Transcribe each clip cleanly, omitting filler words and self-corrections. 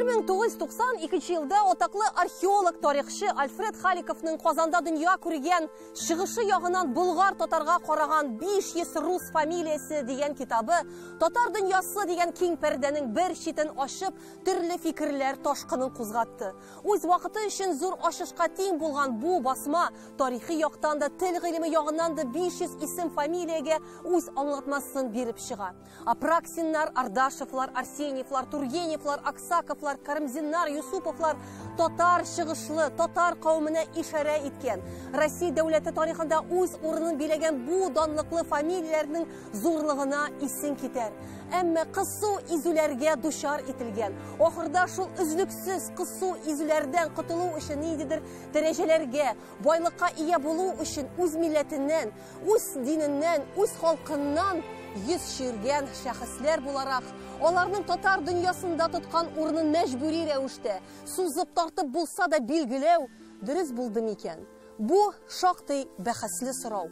1992 елда атаклы археолог, тарихчы Альфред Халиковның Казанда дөнья күргән чыгышы ягыннан болгар татарга караган 500 рус фамилиясе дигән китабы татар дөньясы дигән киң пәрдәнең бер читен ачып, төрле фикерләр ташкынын кузгатты. Үз вакыты өчен зур ачышка тиң булган бу басма тарихи яктан да, тел гыйлеме ягыннан да 500 исем фамилиягә үз аңлатмасын биреп чыга. Апраксиннар, Ардашевлар, Арсеньевлар, Тургеневлар, Аксаковлар, Карамзиннар, Юсуповлар татар чыгышлы, татар кавеменә ишарә иткән. Россия дәүләте тарихында үз урынын биләгән бу данлыклы фамилияләрнең зурлыгына исең китәр. Әмма кысу изүләргә дучар ителгән. Ахырда шул өзлексез кысу изүләрдән котылу өчен ниндидер дәрәҗәләргә, байлыкка ия булу өчен үз милләтеннән, үз диненнән, үз халкыннан йөз чөергән шәхесләр буларак, аларның татар дөньясында тоткан урынын мәҗбүри рәвештә сузып тартып булса да билгеләү дөрес булды микән? Бу шактый бәхәсле сорау.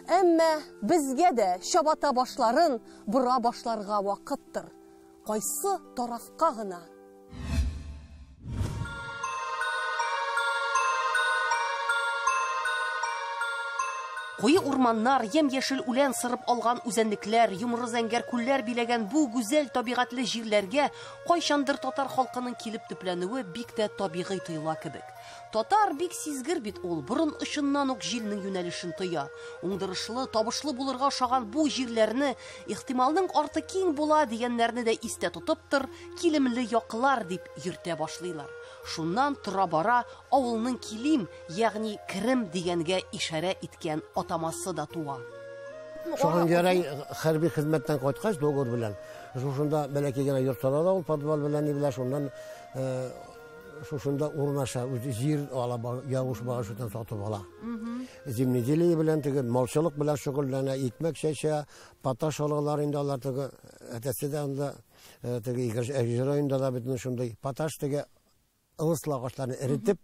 Әмма безгә дә чабата башларын бора башларга вакыттыр. Кайсы тарафка гына? Куе урманнар, ямь-яшел үлән сырып алган үзәнлекләр, йомры зәңгәр күлләр биләгән бу гүзәл табигатьле җирләргә кайчандыр татар халкының килеп төпләнүе бик тә табигый тоела кебек. Татар бик сизгер бит ул, борын очыннан ук җилнең юнәлешен тоя. Уңдырышлы, табышлы булырга ошаган бу җирләрне ихтималның арты киң була дигәннәрне дә истә тотыптыр, килемле яклар дип йөртә башлыйлар. Шуннан тора-бара авылның килим, ягъни керем дигәнгә ишарә иткән атамасы да туа. Шаһингәрәй хәрби хезмәттән кайткач, договор белән, шушында бәләкәй генә йорт сала да ул подвал белән ни белән, шуннан шушында урнаша, үзе җир ала, Явыш багышыдан сатып ала. Земледелие белән теге малчылык белән шөгыльләнә, икмәк чәчә, поташ алалар инде алар теге, әтәсе дә анда, теге Әгерҗе районында да бөтен шундый поташ теге ылыслы агачларны эретеп,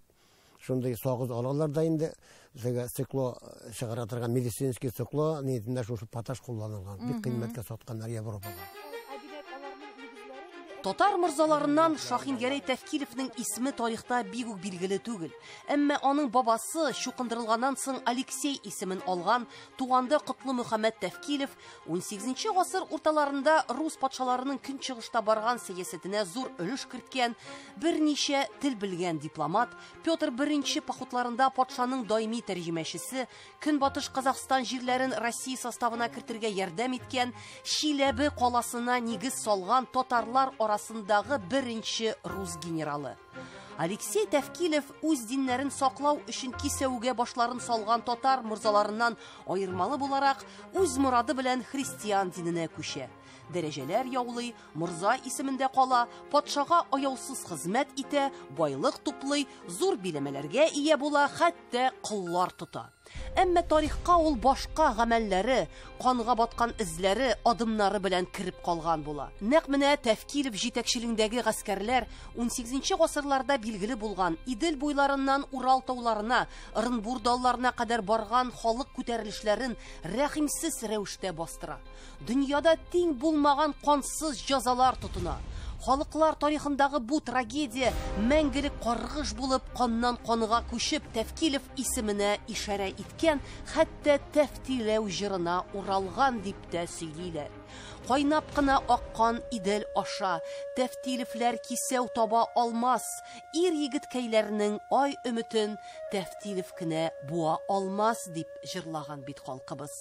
шундый сагыз алалар да инде, теге стекло чыгара торган медицинский стекло ниятендә шушы поташ кулланылган. Бик кыйммәткә сатканнар Европага. Татар морзаларыннан Шаһингәрәй Тәфкилевнең исеме тарихта бик үк билгеле түгел. Әмма аның бабасы чукындырылганнан соң Алексей исемен алган туганда Котлы Мөхәммәд Тәфкилев 18 гасыр урталарында рус патшаларының көнчыгышта барган сәясәтенә зур өлеш керткән, берничә тел белгән дипломат, Петр I походларында патшаның даими тәрҗемәчесе, Көнбатыш Казахстан җирләрен Россия составына кертергә ярдәм иткән, Чиләбе каласына нигез салган татарлар арасындагы беренче рус генералы. Алексей Тәфкилев үз диннәрен саклау өчен кисәүгә башларын салган татар морзаларыннан аермалы буларак, үз морады белән христиан диненә күчә. Дәрәҗәләр яулый, морза исемендә кала, патшага аяусыз хезмәт итә, байлык туплый, зур биләмәләргә ия була, хәтта коллар тота. Әмма тарихка ул башка гамәлләре, канга баткан эзләре, адымнары белән кереп калган була. Нәкъ менә Тәфкилев җитәкчелегендәге гаскәрләр 18 гасырларда билгеле булган Идел буйларыннан Урал тауларына, Ырынбур далларына кадәр барган халык күтәрелешләрен рәхимсез рәвештә бастыра. Дөньяда тиң булмаган кансыз җәзалар тотына. Халыклар тарихындагы бу трагедия мәңгелек каргыш булып каннан канга күчеп Тәфкилев исеменә ишарә иткән, хәтта Тәфтиләү җырына уралган дип тә сөйлиләр. Кайнап кына аккан Идел аша Тәфтилевләр кисәү таба алмас, ир егеткәйләрнең ай өметен Тәфтилев кенә буа алмас дип җырлаган бит халкыбыз.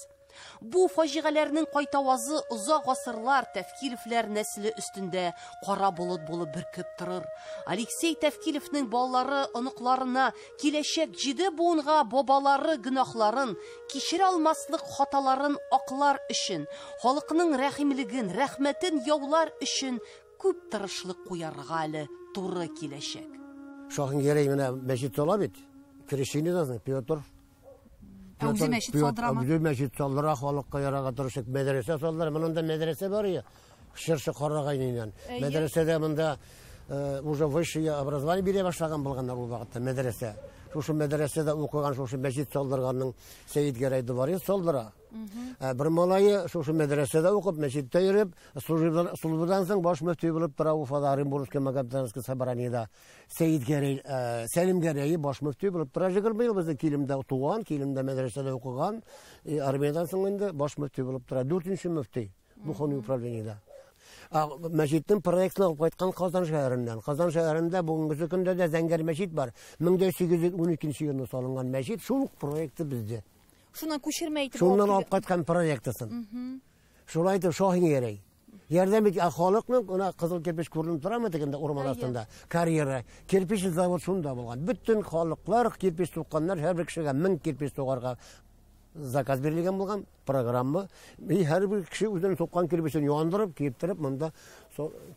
Бу фаҗигаләрнең кайтавазы озак гасырлар Тәфкилевләр нәселе өстендә кара болыт булып бөркеп торыр. Алексей Тәфкилевнең балалары, оныкларына, киләчәк 7 буынга бабалары гөнаһларын, кичерә алмаслык хаталарын аклар өчен, халыкның рәхимлеген, рәхмәтен яулар өчен күп тырышлык куярга әле туры киләчәк. Шаһингәрәй менә мәчет сала бит. Крещение дә Петр. Ә үзе мәчет салдырамы? Үзе мәчет салдыра, халыкка ярага тырышып мәдрәсә салдыра. Монда мәдрәсә бар я, Чыршы Карагайниннән. Мәдрәсәдә монда уже высшее образование бирә башлаган булганнар ул вакытта мәдрәсә. Шушы мәдрәсәдә укыган, шушы мәчет салдырганның Сәид Гәрәй дворец салдыра. Бер малае шушы мәдрәсәдә укып, мәчеттә йөреп, службадан соң баш мөфти булып тора Уфада, Оренбургский Магомеданский собраниеда. Сәид Гәрәй, Сәлим Гәрәй баш мөфти булып тора. 20 ел безнең Килемдә туган, Килемдә мәдрәсәдә укыган, армиядән соң инде баш мөфти булып тора. 4-нче мөфти духовный управлениедә. Мәчетнең проектын алып кайткан Казан шәһәреннән. Казан шәһәрендә бүгенге көндә дә Зәңгәр мәчет бар. 1812 елда салынган мәчет, шул ук проекты бездә. Шуннан күчермә итеп Шуннан алып кайткан проектысын. Шулай итеп Шаһин Гәрәй. Ярдәм ит халыкның, ана кызыл кирпеч күренеп торамы дигәндә урман астында карьера, кирпеч завод шунда булган. Бөтен халыклар кирпеч сукканнар, һәрбер кешегә 1000 кирпеч сугарга заказ бирелгән булган программа. И һәрбер кеше үзенең суккан кирпечен яндырып, киптереп, монда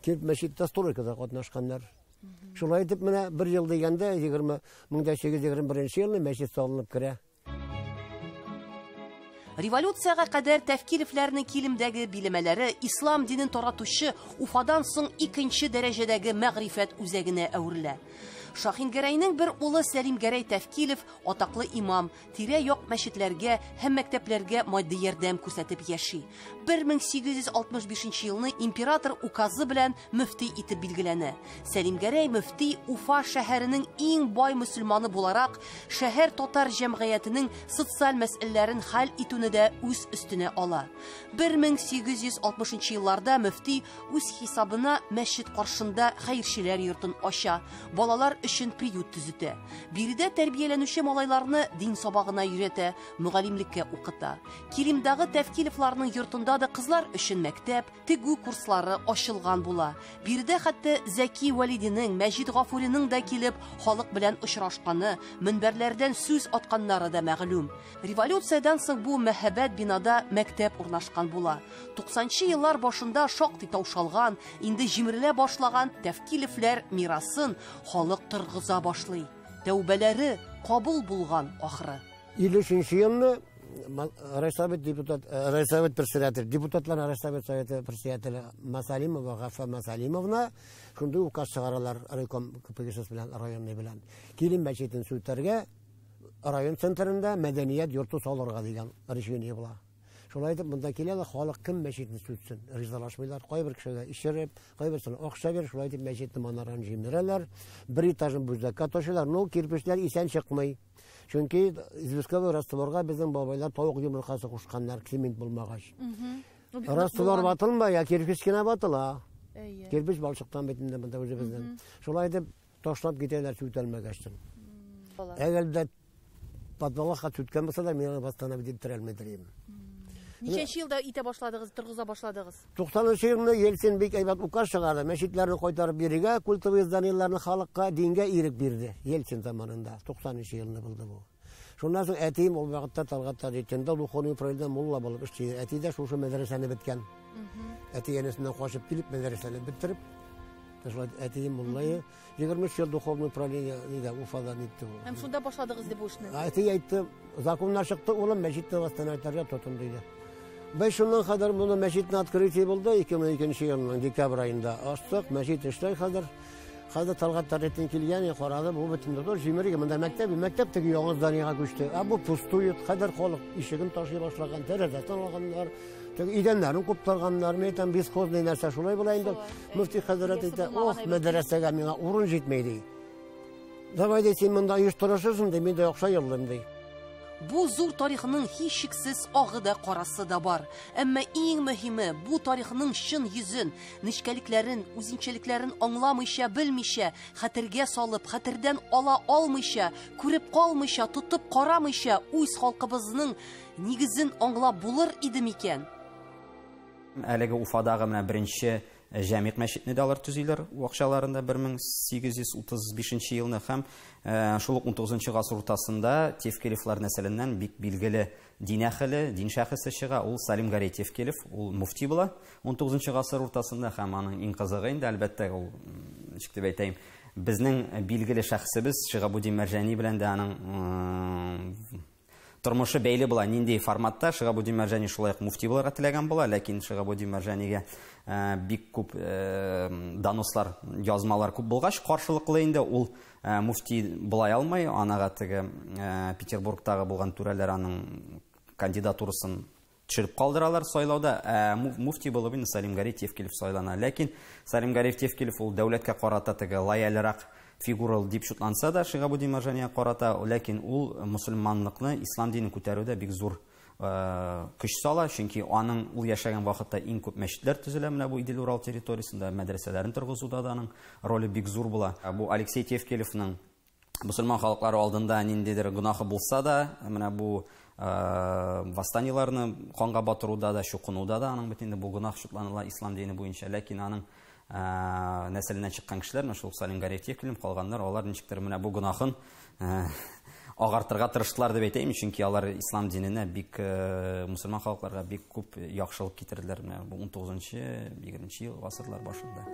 кирп мәчеттә стройкада катнашканнар. Шулай итеп менә бер ел дигәндә 1821 елны мәчет салынып керә. Революцияга кадәр Тәфкилевләрнең Килемдәге биләмәләре ислам динен таратучы Уфадан соң икенче дәрәҗәдәге мәгърифәт үзәгенә әверелә. Шаһин Гәрәйнең бер улы Сәлим Гәрәй Тәфкилев атаклы имам, тирә-як мәчетләргә һәм мәктәпләргә матди ярдәм күрсәтеп яши. 1865 елны император указы белән мөфти итеп билгеләнә. Сәлим Гәрәй мөфти Уфа шәһәренең иң бай мөселманы буларак, шәһәр татар җәмгыятенең социаль мәсьәләләрен хәл итүне дә үз өстенә ала. 1860 елларда мөфти үз хисабына мәчет каршында хәерчеләр йортын ача, балалар өчен приют төзетә. Биредә тәрбияләнүче малайларны дин сабагына өйрәтә, мөгаллимлеккә укыта. Килемдәге Тәфкилевларның йортында да кызлар өчен мәктәп, тегү курслары ачылган була. Биредә хәтта Зәки Вәлидинең, Мәҗит Гафуриның да килеп халык белән очрашканы, мөнбәрләрдән сүз атканнары да мәгълүм. Революциядән соң бу мәһабәт бинада мәктәп урнашкан була. 90 еллар башында шактый таушалган, инде җимерелә башлаган Тәфкилевләр мирасын халык торгыза башлый. Тәүбәләре кабул булган ахыры. 53 елны райсовет депутат, райсовет председатель, депутатлар райсовет советы председателе Масалимова Гафа Масалимовна шундый указ чыгаралар райком КПГС белән, районный белән. Килем мәчетен сүтәргә, район центрында мәдәният йорты салырга дигән решение була. Шулай итеп монда киләләр, халык кем мәчетне сүтсен, ризалашмыйлар. Кайбер кешегә ишереп, кайберсенә акча биреп, шулай итеп мәчетне манараны җимерәләр. Бер этажын бүзәккә ташыйлар, но кирпечләр исән чыкмый. Чөнки известковый растворга безнең бабайлар тавык йомыркасы кушканнар, цемент булмагач. Раствор батылмай, я кирпеч кенә батыла. Кирпеч балчыктан бит инде монда үзебезнең. Шулай итеп ташлап китәләр сүтәлмәгәчтен. Әгәр дә подвалга сүткән булса да, мин аны восстановить иттерә алмыйдыр идем. Ничәнче елда итә башладыгыз, торгыза башладыгыз? 90 елны Ельцин бик әйбәт указ чыгарды. Мәчетләрне кайтарып бирергә, культовый зданиеләрне халыкка, дингә ирек бирде. Ельцин заманында 90 елны булды бу. Шуннан соң әтием ул вакытта Талгат Таҗетдинда духовный управлениедә мулла булып эшли. Әти дә шушы мәдрәсәне беткән. Әти әнисеннән качып килеп мәдрәсәне бетереп, шулай әтием муллайы 23 ел духовный управление нидә Уфада нитте ул. Һәм шунда башладыгыз дип бу эшне? Әти әйтте, законнар чыкты, улым мәчетне восстановить тотын диде. Без шуннан кадәр моны мәчетне открытие булды 2002 елның декабрь аенда. Ачтык, мәчет эшләй хәзер. Хәзер Талгат Таҗетдин килгән, карады, бу бөтен дә җимерге. Монда мәктәп, мәктәп теге яңа зданиега күчте. Ә бу пустует, хәзер халык ишеген ташый башлаган, тәрәзәсен алганнар, теге идәннәрен куптарганнар, мен әйтәм, бесхозный нәрсә шулай була инде. Мөфти хәзрәт әйтә, ох, мәдрәсәгә миңа урын җитмәй ди. Давай ди, син монда оештырышырсың ди, мин дә акча юллыйм ди. Бу зур тарихның һичшиксез агы да карасы да бар. Әмма иң мөһиме бу тарихның чын йөзен, нечкәлекләрен, үзенчәлекләрен аңламыйча, белмичә, хәтергә салып, хәтердән ала алмыйча, күреп калмыйча, тотып карамыйча үз халкыбызның нигезен аңлап булыр иде микән? Әлеге Уфадагы менә беренче Җәмигъ мәчетне дә алар төзиләр акчаларында 1835 елны һәм шул ук 19 гасыр уртасында Тевкелевлар нәселеннән бик билгеле дин әһеле, дин шәхесе чыга, ул Салим Гәрәй Тевкелев, ул муфти була 19 гасыр уртасында һәм аның иң кызыгы инде әлбәттә ул, ничек дип әйтәем, безнең билгеле шәхесебез Шиһабуддин Мәрҗани белән дә аның тормышы бәйле була. Нинди форматта Шиһабетдин Мәрҗани шулай ук муфти булырга теләгән була, ләкин Шиһабетдин Мәрҗанигә бик күп донослар, язмалар күп булгач, каршылыклы инде ул муфти була алмый. Анага теге Петербургтагы булган түрәләр аның кандидатурасын төшереп калдыралар сайлауда. Муфти булып инде Салимгәрәй Тевкелев сайлана. Ләкин Салимгәрәй Тевкелев ул дәүләткә карата теге лояльрак фигура дип шутланса да Шиһабетдин Мәрҗанигә карата, ләкин ул мөселманлыкны, ислам динен күтәрүдә бик зур көч сала, чөнки аның ул яшәгән вакытта иң күп мәчетләр төзелә менә бу Идел-Урал территориясендә, мәдрәсәләрен торгызуда да аның роле бик зур була. Бу Алексей Тевкелевның мөселман халыклары алдында ниндидер гөнаһы булса да, менә бу восстаниеларны канга батыруда да, чукынуда да аның бит инде бу гөнаһ шутланыла ислам дине буенча. Ләкин аның нәселеннән чыккан кешеләр, менә шул Салимгәрәй Тевкелев калганнар, алар ничектер менә бу гөнаһын агартырга тырыштылар дип әйтәйем, чөнки алар ислам диненә бик, мөселман халыкларга бик күп яхшылык китерделәр менә бу 19-нчы, 20-нче ел гасырлар башында.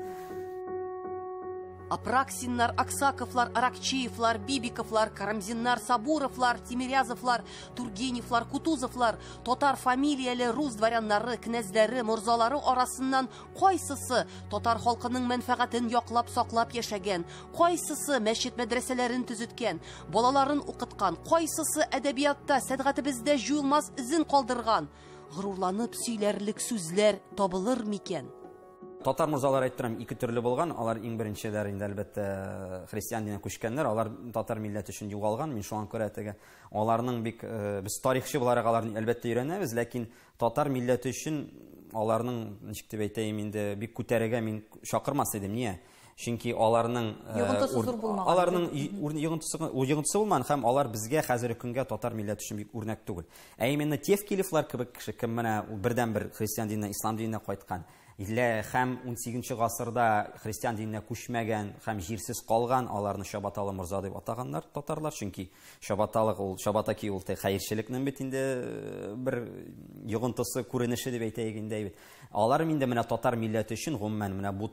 Апраксиннар, Аксаковлар, Аракчеевлар, Бибиковлар, Карамзиннар, Сабуровлар, Тимирязовлар, Тургеневлар, Кутузовлар, татар фамилияле рус дворяннары, князьләре, морзалары арасыннан кайсысы татар халкының мәнфәгатен яклап саклап яшәгән, кайсысы мәчет мәдрәсәләрен төзеткән, балаларын укыткан, кайсысы әдәбиятта, сәнгатебездә җуелмас изен калдырган, горурланып сөйләрлек сүзләр табылыр микән? Татар морзалары әйттерәм, ике төрле булган. Алар иң беренчеләр инде әлбәттә христиан диненә күчкәннәр, алар татар милләте өчен югалган. Мин шуңа күрә теге аларның бик, без тарихчы буларак аларны әлбәттә өйрәнәбез, ләкин татар милләте өчен аларның, ничек дип әйтәем инде, бик күтәрергә мин чакырмас идем. Ния? Чөнки аларның йогынтысы зур булмаган. Аларның йогынтысы булмаган һәм алар безгә хәзерге көнгә татар милләте өчен бик үрнәк түгел. Ә именно Тевкелевлар кебек кеше, кем менә ул бердәнбер христиан диненә, ислам диненә кайткан, илә һәм 18 гасырда христиан диненә күчмәгән һәм җирсез калган, аларны Чабаталы морза дип атаганнар татарлар, чөнки чабаталык ул, чабата кию ул хәерчелекнең бит инде бер йогынтысы, күренеше дип әйтәйек инде бит. Алар инде менә татар милләте өчен гомумән менә бу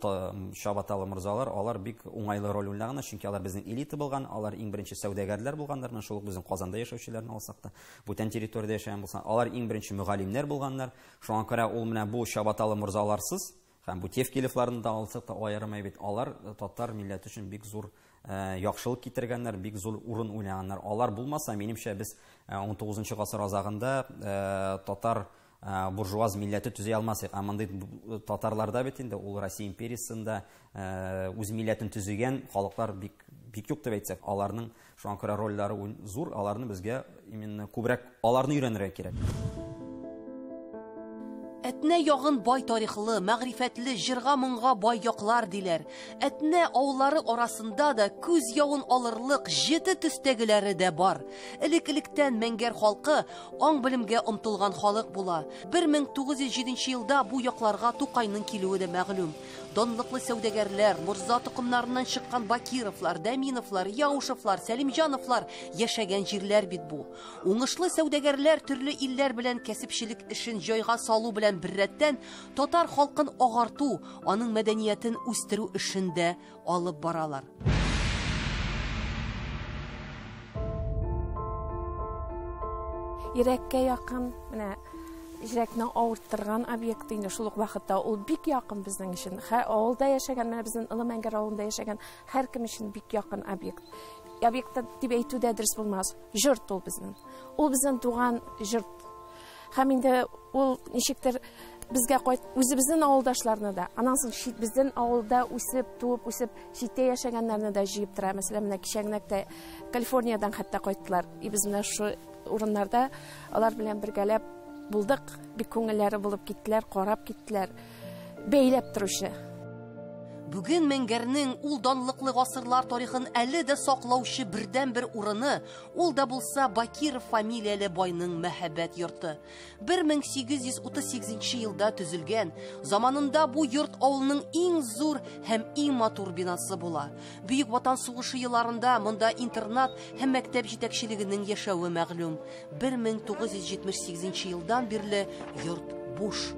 чабаталы морзалар, алар бик уңайлы роль уйнаганнар, чөнки алар безнең элита булган, алар иң беренче сәүдәгәрләр булганнар, менә шул ук безнең Казанда яшәүчеләрне алсак та, бүтән территориядә яшәгән булса, алар иң беренче мөгаллимнәр булганнар. Шуңа күрә ул менә бу чабаталы морзаларсыз һәм бу Тевкелевларны да алсак та аермай бит, алар татар милләте өчен бик зур яхшылык китергәннәр, бик зур урын уйнаганнар. Алар булмаса, минемчә, без 19 гасыр азагында татар буржуаз милләте төзи алмас идек. Ә мондый татарларда бит инде ул Россия империясендә үз милләтен төзегән халыклар бик, бик юк дип әйтсәк, аларның шуңа күрә рольләре зур, аларны безгә именно күбрәк аларны өйрәнергә кирәк. Әтнә ягын бай тарихлы, мәгърифәтле, җырга-моңга бай яклар диләр. Әтнә авыллары арасында да күз явын алырлык җете төстәгеләре дә бар. Элек-электән Мәңгәр халкы аң-белемгә омтылган халык була. 1907 елда бу якларга Тукайның килүе дә мәгълүм. Данлыклы сәүдәгәрләр, морза токымнарыннан чыккан Бакировлар, Дәминовлар, Яушевлар, Сәлимҗановлар яшәгән җирләр бит бу. Уңышлы сәүдәгәрләр төрле илләр белән кәсепчелек эшен җайга салу белән беррәттән татар халкын агарту, аның мәдәниятен үстерү эшен дә алып баралар. Йөрәккә якын, менә йөрәкне авырттырган объект инде шул ук вакытта ул бик якын безнең өчен. Һәр авылда яшәгән, менә безнең Олы Мәңгәр авылында яшәгән һәркем өчен бик якын объект. Объект дип әйтү дә дөрес булмас. Йорт ул безнең. Ул безнең туган йорт. Һәм инде ул ничектер безгә кайт, үзебезнең авылдашларны да, аннан соң чит безнең авылда үсеп, туып, үсеп, читтә яшәгәннәрне дә җыеп тора. Мәсәлән, менә кичәгенәк тә Калифорниядән хәтта кайттылар. И без менә шушы урыннарда алар белән бергәләп булдык, бик күңелләре булып киттеләр, карап киттеләр, бәйләп торучы. Бүген Мәңгәрнең ул данлыклы гасырлар тарихын әле дә саклаучы бердәнбер урыны, ул да булса Бакиров фамилияле байның мәһабәт йорты. 1838 елда төзелгән, заманында бу йорт авылның иң зур һәм иң матур бинасы була. Бөек Ватан сугышы елларында монда интернат һәм мәктәп җитәкчелегенең яшәве мәгълүм. 1978 елдан бирле йорт буш.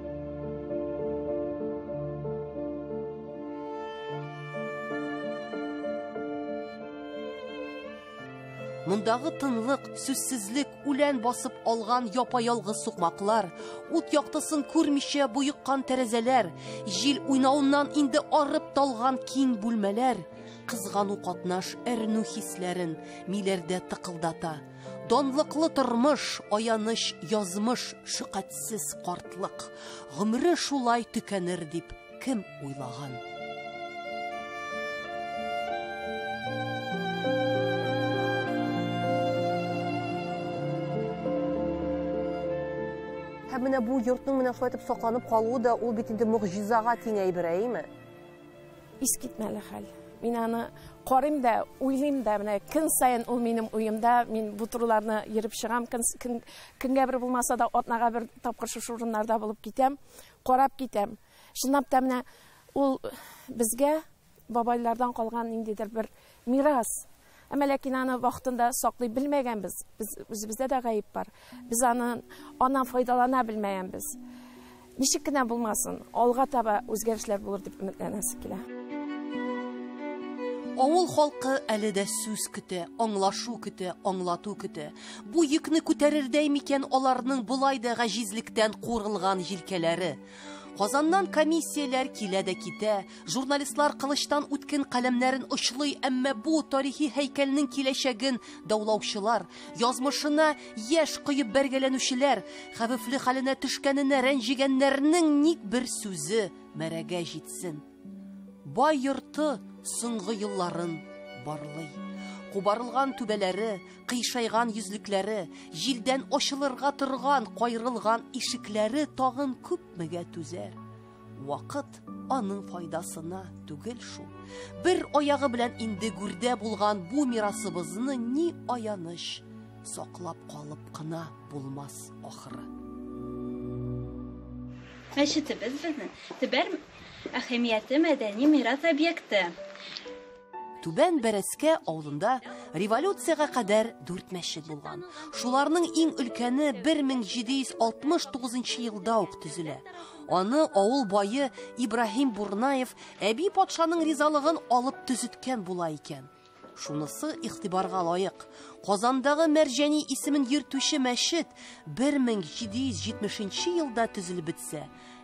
Мондагы тынлык, сүзсезлек, үлән басып алган япа-ялгыз сукмаклар, ут яктысын күрмичә боеккан тәрәзәләр, җил уйнавыннан инде арып талган киң бүлмәләр, кызгану катнаш әрнү хисләрен миләрдә тыкылдата. Данлыклы тормыш, аяныч язмыш, шөкатьсез картлык. Гомере шулай төкәнер дип кем уйлаган? Һәм менә бу йортның менә шулай итеп сакланып калуы да ул бит инде могҗизага тиң әйбер, әйеме? Искитмәле хәл. Мин аны карыйм да, уйлыйм да, менә көн саен ул минем уемда, мин бу турыларны йөреп чыгам, көн, көнгә бер булмаса да атнага бер тапкыр шушы урыннарда булып китәм, карап китәм. Чынлап та менә ул безгә бабайлардан калган ниндидер бер мирас. Әмма ләкин аны вакытында саклый белмәгәнбез. Без үзебездә дә гаеп бар. Без аны аннан файдалана белмәгәнбез. Ничек кенә булмасын, алга таба үзгәрешләр булыр дип өметләнәсе килә. Авыл халкы әле дә сүз көтә, аңлашу көтә, аңлату көтә. Бу йөкне күтәрердәй микән аларның болай да гаҗизлектән куырылган җилкәләре? Казаннан комиссияләр килә дә китә, журналистлар кылычтан үткен каләмнәрен очлый, әмма бу тарихи һәйкәлнең киләчәген даулаучылар, язмышына яшь коеп бәргәләнүчеләр, хәвефле хәленә төшкәненә рәнҗегәннәрнең ник бер сүзе мәрәгә җитсен. Бай йорты соңгы елларын барлый. Кубарылган түбәләре, кыйшайган йөзлекләре, җилдән ачылырга торган кайрылган ишекләре тагын күпмегә түзәр. Вакыт аның файдасына түгел шул. Бер аягы белән инде гүрдә булган бу мирасыбызны ни аяныч саклап калып кына булмас ахыры. Мәчетебез безнең төбәк әһәмиятле мәдәни мирас объекты. Түбән Бәрәскә авылында революциягә кадәр 4 мәчет булган. Шуларның иң өлкәне 1769 елда ук төзелә. Аны авыл бае Ибраһим Бурнаев әби патшаның ризалыгын алып төзеткән була икән. Шунысы игътибарга лаек. Казандагы Мәрҗани исемен йөртүче мәчет 1770 елда төзелеп бетсә,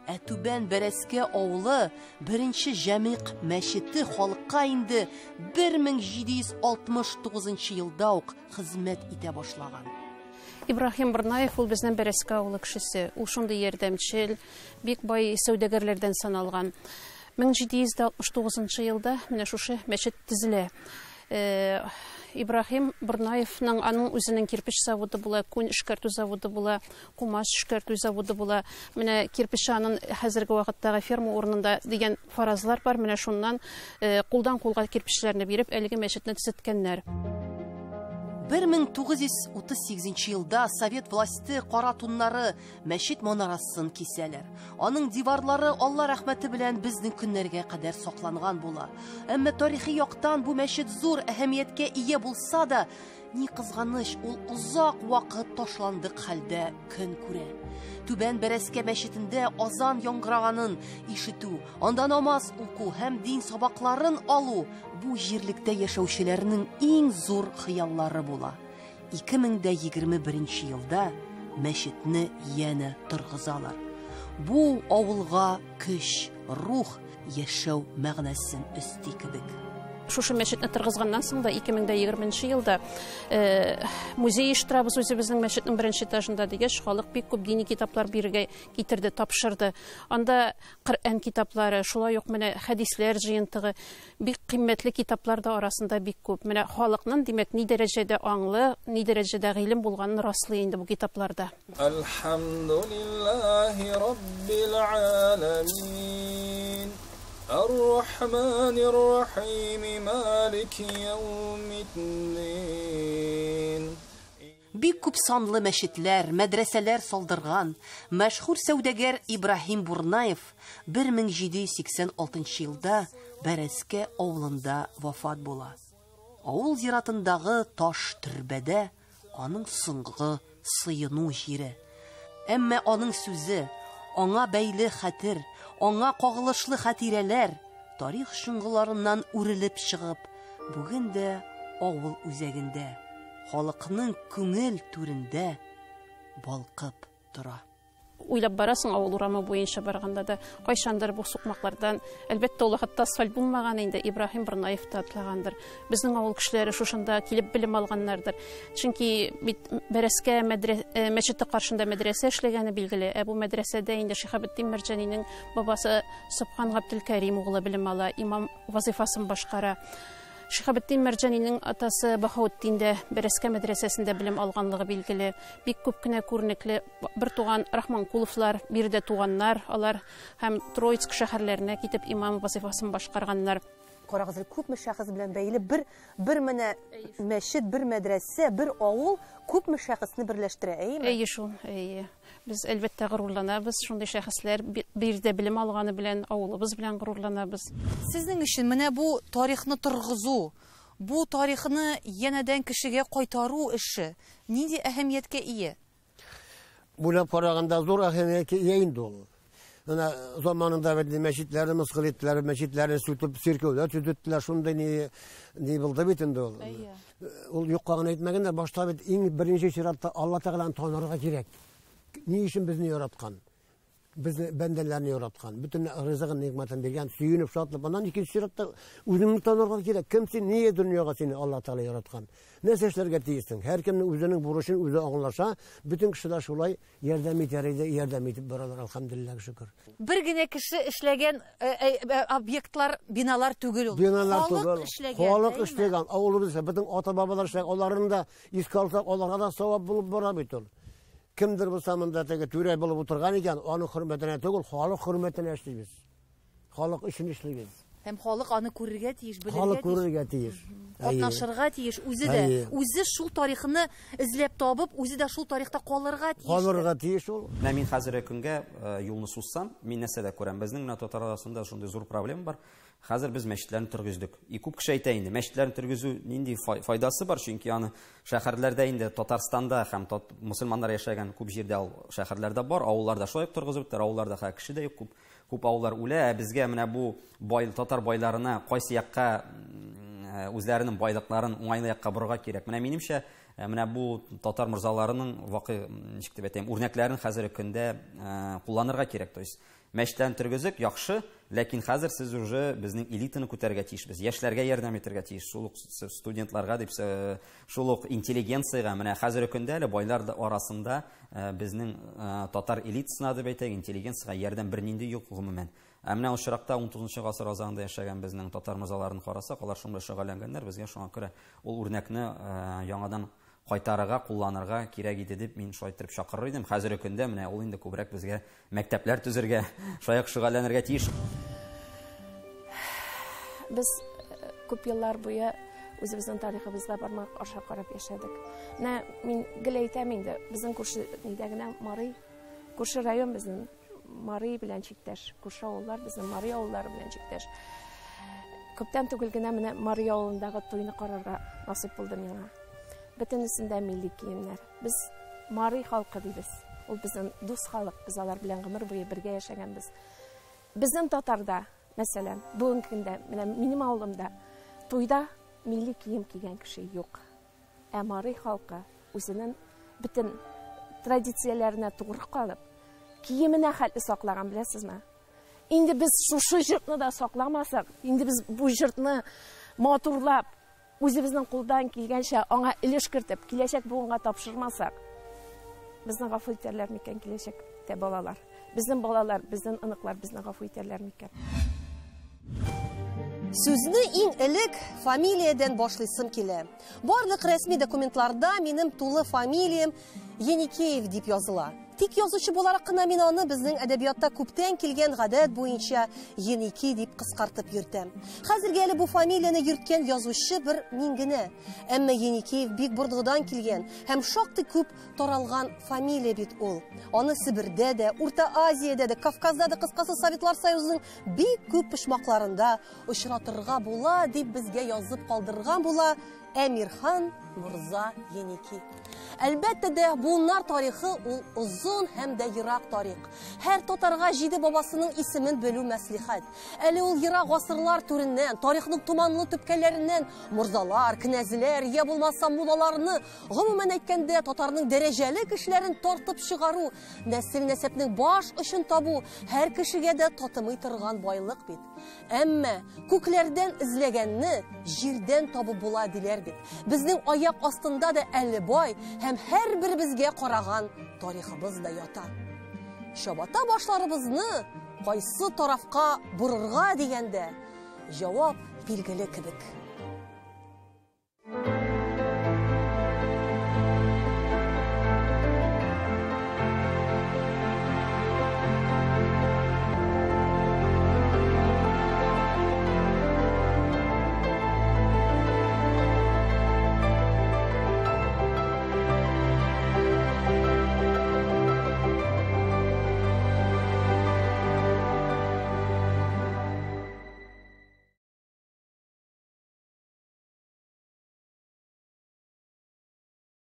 ә Түбән Бәрәскә авылы беренче җәмигъ мәчете халыкка инде 1769 елда ук хезмәт итә башлаган. Ибраһим Бурнаев ул безнең Бәрәскә авылы кешесе. Ул шундый ярдәмчел, бик бай сәүдәгәрләрдән саналган. 1769 елда менә шушы мәчет төзелә. Ибраһим Бурнаевның аның үзенең кирпеч заводы була, күн эшкәртү заводы була, кумаш эшкәртү заводы була. Менә кирпеч аның хәзерге вакыттагы ферма урынында дигән фаразлар бар. Менә шуннан кулдан кулга кирпечләрне биреп әлеге мәчетне төзеткәннәр. 1938 елда совет власте кара туннары мәчет манарасын кисәләр. Аның диварлары Алла рәхмәте белән безнең көннәргә кадәр сакланган була. Әмма тарихи яктан бу мәчет зур әһәмияткә ия булса да, ни кызганыч, ул озак вакыт ташландык хәлдә көн күрә. Түбән Бәрәскә мәчетендә азан яңгыраганын ишетү, анда намаз уку һәм дин сабакларын алу бу җирлектә яшәүчеләрнең иң зур хыяллары була. 2021 елда мәчетне янә торгызалар. Бу авылга көч, рух, яшәү мәгънәсен өсти кебек. Шушы мәчетне торгызганнан соң да 2020 елда музей оештырабыз үзебезнең мәчетнең беренче этажында дигәч, халык бик күп дини китаплар бирергә китерде, тапшырды. Анда Коръән китаплары, шулай ук менә хәдисләр җыентыгы, бик кыйммәтле китаплар да арасында бик күп. Менә халыкның, димәк, ни дәрәҗәдә аңлы, ни дәрәҗәдә гыйлем булганын раслый инде бу китапларда. Әлхәмдүлилләһи раббил аламин. Ар-Рахманир-Рахим, Малики яумиддин. Бик күп санлы мәчетләр, мәдрәсәләр салдырган мәшһүр сәүдәгәр Ибраһим Бурнаев 1786 елда Бәрәскә авылында вафат була. Авыл зиратындагы таш төрбәдә аның соңгы сыену җире. Әмма аның сүзе, аңа бәйле хәтер, аңа кагылышлы хатирәләр тарих чоңгыларыннан үрелеп чыгып, бүген дә авыл үзәгендә, халыкның күңел түрендә балкып тора. Уйлап барасың авыл урамы буенча барганда да, кайчандыр бу сукмаклардан, әлбәттә, ул вакытта асфальт булмаган инде, Ибраһим Борнаев та атлагандыр. Безнең авыл кешеләре шушында килеп белем алганнардыр. Чөнки бит Бәрәскә мәчете каршында мәдрәсә эшләгәне билгеле. Ә бу мәдрәсәдә инде Шиһабетдин Мәрҗанинең бабасы Субхан Габделкәрим углы белем ала, имам вазифасын башкара. Шиһабетдин Мәрҗанинең атасы Баһаутдин дә Бәрәскә мәдрәсәсендә белем алганлыгы билгеле. Бик күп кенә күренекле бер туган Рахманкуловлар, биредә туганнар, алар һәм Троицк шәһәрләренә китеп имам вазифасын башкарганнар. Карагыз, күпме шәхес белән бәйле бер менә мәчет, бер мәдрәсә, бер авыл күпме шәхесне берләштерә, әйеме? Әйе шул, әйе. Без әлбәттә горурланабыз, шундый шәхесләр биредә белем алганы белән, авылыбыз белән горурланабыз. Сезнең өчен менә бу тарихны торгызу, бу тарихны янәдән кешегә кайтару эше нинди әһәмияткә ия? Уйлап караганда зур әһәмияткә ия инде ул. Менә заманында бит мәчетләрне мыскыл иттеләр, мәчетләрне сүтеп, церковьләр төзеттеләр, шундый ни булды бит инде ул. Ул юкка гына әйтмәгәндә, башта бит иң беренче чиратта Алла Тәгаләне танырга кирәк. Ни өчен безне яраткан? Безне бәндәләрне яраткан, бөтен ризыгын, нигъмәтен биргән, сөенеп, шатлып, аннан икенче чиратта үзеңне танырга кирәк. Кем син, нигә дөньяга сине Алла Тәгалә яраткан? Нәрсә эшләргә тиешсең? Һәркемнең үзенең бурычын үзе аңласа, бөтен кешеләр шулай ярдәм итәр иде, ярдәм итеп баралар, алхамдулиллаһ, шөкер. Бер генә кеше эшләгән объектлар, биналар түгел ул. Биналар түгел. Халык эшләгән, авылыбыз, бөтен ата-бабалар эшләгән, аларны да искә алсак, аларга да савап булып бара бит ул. Кемдер булса монда теге түрә булып утырган икән, аның хөрмәтенә түгел, халык хөрмәтенә эшлибез. Халык өчен эшлибез. Һәм халык аны күрергә тиеш, белергә тиеш. Халык күрергә тиеш. Катнашырга тиеш, үзе дә, үзе шул тарихны эзләп табып, үзе дә шул тарихта калырга тиеш. Калырга тиеш ул. Менә мин хәзерге көнгә юлны сузсам, мин нәрсә дә күрәм. Безнең менә татар арасында шундый зур проблема бар. Хәзер без мәчетләрне торгыздык. И күп кеше әйтә инде, мәчетләрне торгызу нинди файдасы бар? Чөнки аны шәһәрләрдә инде Татарстанда һәм мусульманнар яшәгән күп җирдә ул шәһәрләрдә бар, авылларда шулай ук торгызып беттеләр, авылларда хәзер кеше дә юк, күп авыллар үлә. Ә безгә менә бу бай татар байларына кайсы якка үзләренең байлыкларын уңайлы якка борырга кирәк. Менә минемчә, менә бу татар морзаларының вакый, ничек дип әйтәм, үрнәкләрен хәзерге көндә кулланырга кирәк. То есть мәчетләрне торгызык яхшы, ләкин хәзер сез уже безнең элитаны күтәрергә тиешбез, яшьләргә ярдәм итәргә тиеш, шул ук студентларга дип, шул ук интеллигенциягә. Менә хәзерге көндә әле байлар арасында безнең татар элитасына дип әйтәйек, интеллигенциягә ярдәм бернинди юк гомумән. Ә менә очракта 19 гасыр азагында яшәгән безнең татар морзаларын карасак, алар шундый шөгыльләнгәннәр, безгә шуңа күрә ул үрнәкне яңадан кайтарырга, кулланырга кирәк иде дип мин шулай итеп чакырыр идем. Хәзерге көндә менә ул инде күбрәк безгә мәктәпләр төзергә, шулай ук шөгыльләнергә тиеш. Без күп еллар буе үзебезнең тарихыбызга бармак аша карап яшәдек. Менә мин гел әйтәм инде, безнең күрше нидә генә Мари, күрше район безнең Мари белән чиктәш, күрше авыллар безнең Мари авыллары белән чиктәш. Күптән түгел генә менә Мари авылындагы туйны карарга насыйп булды миңа. Бөтенесендә милли киемнәр. Без Мари халкы дибез. Ул безнең дус халык, без алар белән гомер буе бергә яшәгәнбез. Безнең татарда, мәсәлән, бүгенге көндә менә минем авылымда туйда милли кием кигән кеше юк. Ә Мари халкы үзенең бөтен традицияләренә тугры калып, киеменә хәтле саклаган, беләсезме? Инде без шушы җыртны да сакламасак, инде без бу җыртны матурлап, үзебезнең кулдан килгәнчә аңа өлеш кертеп, киләчәк буынга тапшырмасак, безне гафу итәрләр микән киләчәктә балалар? Безнең балалар, безнең оныклар безне гафу итәрләр микән? Сүзне иң элек фамилиядән башлыйсым килә. Барлык рәсми документларда минем тулы фамилиям Еникеев дип языла. Тик язучы буларак кына мин аны безнең әдәбиятта күптән килгән гадәт буенча Еники дип кыскартып йөртәм. Хәзергә әле бу фамилияне йөрткән язучы бер мин генә. Әмма Еникеев бик борынгыдан килгән һәм шактый күп таралган фамилия бит ул. Аны Себердә дә, Урта Азиядә дә, Кавказда да, кыскасы Советлар Союзының бик күп почмакларында очратырга була дип безгә язып калдырган була Әмирхан Морза Еники. Әлбәттә дә, буыннар тарихы ул озын һәм дә ерак тарих. Һәр татарга җиде бабасының исемен белү мәслихәт. Әле ул ерак гасырлар түреннән, тарихның томанлы төпкәләреннән морзалар, кнәзләр, я булмаса муллаларны, гомумән әйткәндә, татарның дәрәҗәле кешеләрен тартып чыгару, нәсел-нәсәпнең баш очын табу һәр кешегә дә татымый торган байлык бит. Әмма күкләрдән эзләгәнне җирдән табып була диләр бит. Безнең аяк астында да әле бай һәм һәрберебезгә караган тарихыбыз да ята. Чабата башларыбызны кайсы тарафка борырга дигәндә, җавап билгеле кебек.